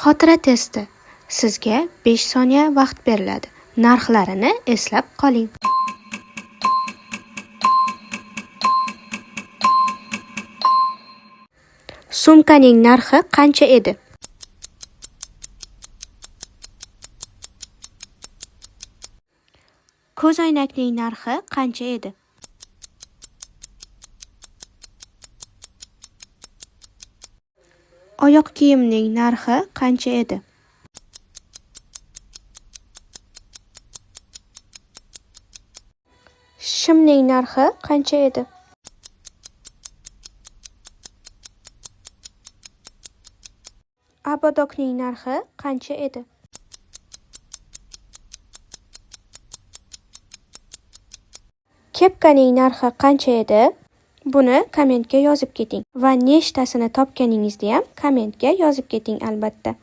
Xotira testi. Sizga 5 soniya vaqt beriladi. Narxlarini eslab qoling. Sumkaning narxi qancha edi? Ko'zoynakning narxi qancha edi? Oyoq kiyimning narxi qancha edi? Shimning narxi qancha edi? Ободок ning narxi qancha edi? Kepkaning narxi qancha edi? Buni kommentga yozib keting va nechtasini topganingizni ham kommentga yozib keting albatta.